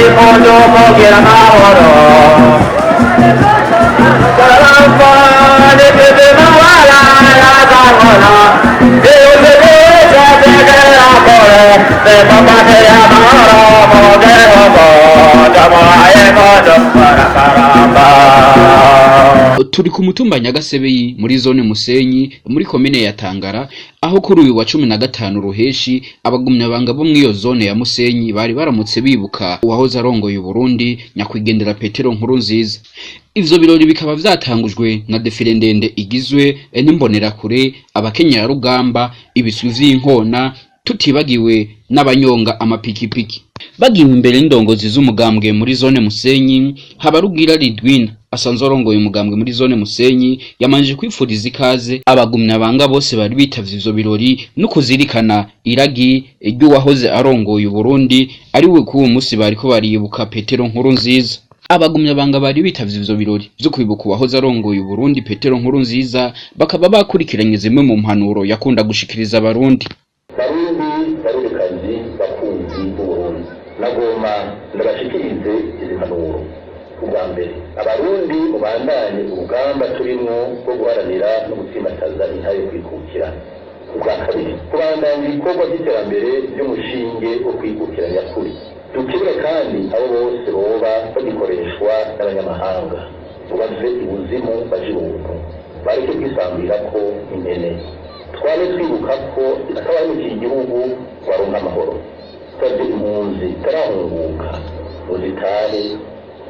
Impundu mugira amahoro. Turi ku mutumba Nyagasebeyi muri zone Musenyi muri komine ya Tangara, aho kuri uyu wa 15 Ruheshi abagumyabanga bo mw'iyo zone ya Musenyi bari baramutse bibuka uwahoze arongoye Uburundi, nyakwigendera Petero Nkurunziza. Ivyo birori bikaba vyatangujwe na défilé ndende igizwe n'imbonerakure, abakenyerarugamba, ibiswi vy'inkona, tutibagiwe n'abanyonga amapikipiki. Bagiwe imbere n'indongozi z'umugambwe muri zone Musenyi, Habarugira Ridwina asanzwe arongoye umugambwe muri zone Musenyi yamanje kwifuriza ikaze abagumyabanga bose bari bitavye ivyo birori no kuzirikana iragi ry'uwahoze arongoye Uburundi, ari we k'uwo musi bariko baribuka, Petero Nkurunziza. Abagumyabanga bari bitavye ivyo birori vyo kwibuka uwahoze arongoye Uburundi Petero Nkurunziza bakaba bakurikiranye zimwe mu mpanuro yakunda gushikiriza Abarundi. Barundi, Barundikazi, bakunzi b'Uburundi, nagomba ndabashikirize izi mpanuro. Ubwa mbere, Abarundi mubandanye urugamba turimwo rwo guharanira no gutsimbataza intare yo kwikukira. Ubwa kabiri, kubandanya ibikorwa by'iterambere by'umushinge wo kwikukira nyakuri. Dukebure kandi abo bose boba bagikoreshwa n'abanyamahanga ngo bave ibuzimu baje ibuntu, bareke kwisambira ko impene. Twame twibuka ko atabahemukiye igihugu baronka amahoro. Savye impunzi zitarahunguka ngo zitahe,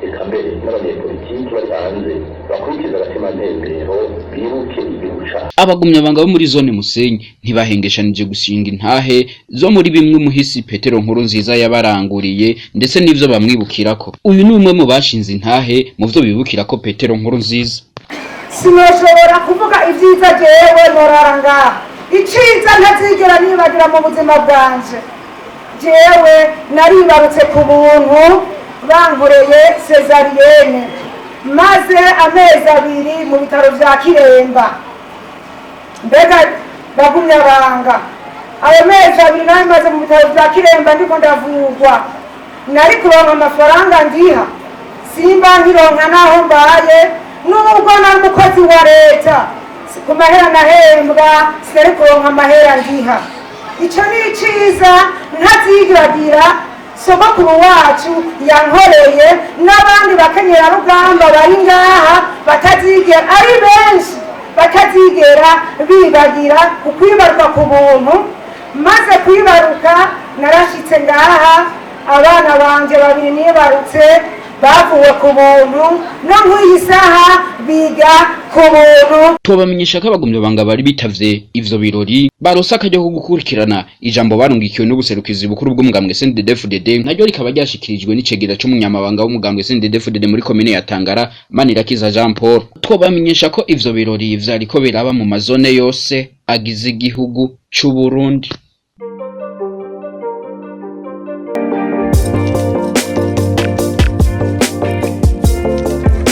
eka mbere n'abanyepolitiki bari hanze bakurikiza agatima-mpembero, bibuke igihugu cabo. Abagumyabanga bo muri zone Musenyi ntibahengeshanije gushinga intahe zo muri bimwe umuhisi Petero Nkurunziza yabaranguriye ndetse n'ivyo bamwibukirako. Uyu ni umwe mu bashinze intahe mu vyo bibukirako Petero Nkurunziza. Sinoshobora kuvuga ibyiza, jewe norara ngaha. Iciza ntazigera nibagira mu buzima bwanje, jewe naribarutse ku buntu, bankoreye césarienne, maze amezi 2 mu bitaro vya Kiremba. Mbega bagumya banga, ayo mezi 2 nayo maze mu bitaro vya Kiremba ndiko ndavugwa, nari kuronka amafaranga ndiha? Simba nkironka naho mbaye, nubwo nari umukozi wa leta, ku mahera nahembwa sinari kuronka amahera ndiha. Ico ni iciza ntazigiragira sogokuru wacu yankoreye, n'abandi bakenyerarugamba bari ngaha batazigera, ari benshi batazigera bibagira kukwibaruka ku buntu. Maze kwibaruka narashitse ngaha, abana banje babiri nibarutse bavuwe ku buntu, no nk'iyi saha biga ku buntu. Tubamenyesha ko abagumyabanga bari bitavye ivyo birori baronse akaryo ko gukurikirana ijambo barungikiwe n'ubuserukizi bukuru bw'umugambwe CNDD-FDD, naryo rikaba ryashikirijwe n'icegera c'umunyamabanga w'umugambwe CNDD-FDD muri komine ya Tangara, Manirakiza Jean Paul. Twobamenyesha ko ivyo birori vyariko biraba mu mazone yose agize igihugu c'Uburundi.